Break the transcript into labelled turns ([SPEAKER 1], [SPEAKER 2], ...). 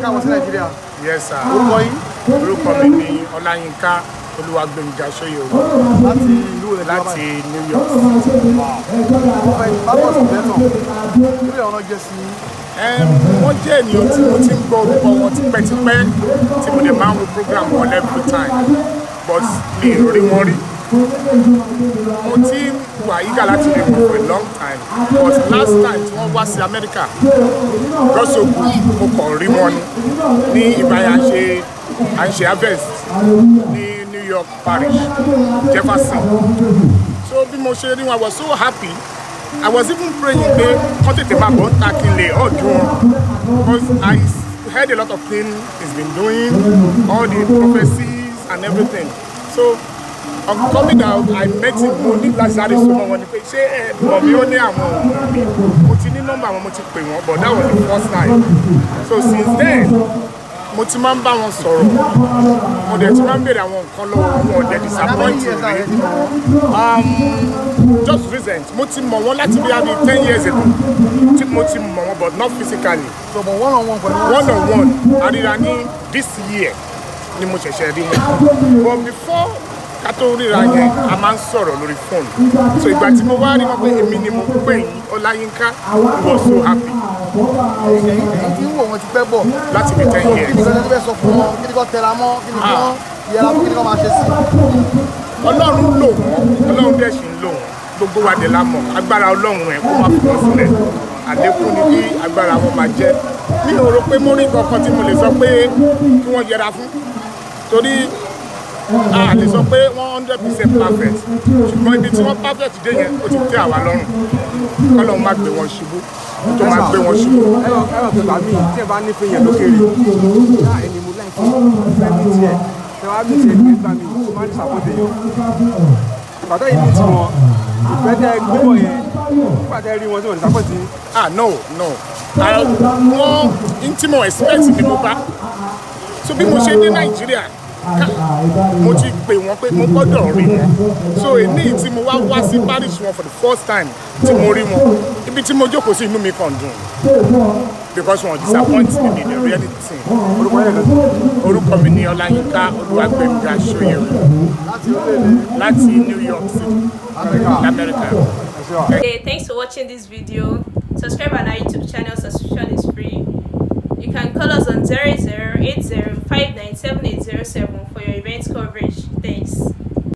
[SPEAKER 1] Káàbọ̀ sí Nàìjíríà.
[SPEAKER 2] Yes, sir.
[SPEAKER 1] Orúkọ yín?
[SPEAKER 2] Orúkọ mi ni Ọláyínká Olúwagbénga Ṣóyèwò.
[SPEAKER 1] Láti ìlú rẹ̀?
[SPEAKER 2] Láti New York.
[SPEAKER 1] Prophet Badmus Tibetan, kí lè ọ̀nà jẹ́ sí yín?
[SPEAKER 2] Wọ́n jẹ́ ènìyàn tí mo ti ń gbọ́ orúkọ wọn tipẹ́tipẹ́, tí mo dẹ̀ máa ń wo program wọn every time, but mi ò rí wọn rí. Mo ti ń wà eager láti rí wọn for a long time, but last time tí wọ́n wá sí America, God so good, mo kàn rí wọn ní ìgbà yẹn, à ń ṣe harvest ní New York Parish, Jefferson. So bí mo ṣe rí wọn, I was so happy. I was even praying pé kọ́ tètè máa bọ̀ ń ta kí n lè ọ̀dùn wọn, because I heard a lot of things he's been doing, all the prophecies and everything. So on coming out, I met him. Mo ní láti sáré súnmọ́ wọn ni pé, "Ṣé ẹ mọ̀ mi?" Ó ní àwọn ò mọ̀ mi. Mo ti ní nọ́mbà wọn, mo ti pè wọ́n, but that was the first time. So since then, mo ti máa ń bá wọn sọ̀rọ̀, mo dẹ̀ ti máa ń béèrè àwọn nǹkan lọ́wọ́ wọn, ò dẹ̀ disappoint rí. Just recent, mo ti mọ̀ wọ́n láti bí i 10 years ago tí mo ti mọ̀ wọ́n, but not physically.
[SPEAKER 1] So, but one on one pẹ̀lú wọn?
[SPEAKER 2] One on one, àríra ní this year ni mo ṣẹ̀ṣẹ̀ rí wọn, but before ká tó ríra yẹn, a máa ń sọ̀rọ̀ lórí fóònù. So ìgbà tí mo wá rí wọn pé èmi ni mo pè yín, Ọláyínká, he was so happy.
[SPEAKER 1] Ẹ̀yin tí ń wò wọ́n ti pẹ́ bọ̀.
[SPEAKER 2] Láti bí 10
[SPEAKER 1] Kí
[SPEAKER 2] years.
[SPEAKER 1] ni kí fẹ́ sọ fún wọn? Kí ni kò tẹra mọ́? Kí ni kí wọ́n yẹra fún? Kí ni kò máa ṣe sí?
[SPEAKER 2] Ọlọ́run lò wọ́n, Ọlọ́run dẹ̀ sì ń lò wọ́n. Gbogbo wa dẹ̀ la mọ̀. Agbára Ọlọ́run ẹ̀ kó má fi wọ́n sílẹ̀, àlékún ni kí agbára wọn máa jẹ́. Mi ò rò pé mo rí kankan tí mo lè sọ pé kí wọ́n yẹra fún, torí a lè sọ pé 100% perfect, ṣùgbọ́n ibi tí wọ́n perfect dé yẹn, ó ti tẹ́ àwa lọ́rùn. Kọ́lọ́run má gbé wọn ṣubú, tó má gbé wọn ṣubú.
[SPEAKER 3] Ẹ rọ pé bàmí tí ẹ bá nífẹ̀ẹ́ yẹn lókèrè náà, ẹni mo láìpẹ́ fẹ́ mi tiẹ̀ tẹ wá mi tiẹ̀ nígbà mi tó máa ń disappoint èèyàn. Ìgbà tó yìí mi ti wọn ìfẹ́ tẹ gbé bọ̀ yẹn, nígbà tẹ rí wọn tí wọ́n disappoint yín?
[SPEAKER 2] Ah, no, wọ́n n tí mo expect ni mo bá. So bí mo ṣe dé Nàìjíríà, mo ti pè wọ́n pé mo gbọ́dọ̀ rí wọn. So èní tí mo wá wá sí parish wọn for the first time, tí mo rí wọn, ibi tí mo jókòó sí, inú mi kàn dùn because wọn disappoint me, mi rí anything.
[SPEAKER 3] Orúkọ yẹn kan?
[SPEAKER 2] Orúkọ mi ni Ọláyínká Olúwagbénga Ṣóyẹ̀wò.
[SPEAKER 1] Láti orílẹ̀-èdè?
[SPEAKER 2] Láti New York City, Amẹ́ríkà.
[SPEAKER 3] Ẹ ṣé wa.
[SPEAKER 4] Hey, thanks for watching this video. Subscribe on our YouTube channel, subscription is free. You can call us on 0080 for your event coverage.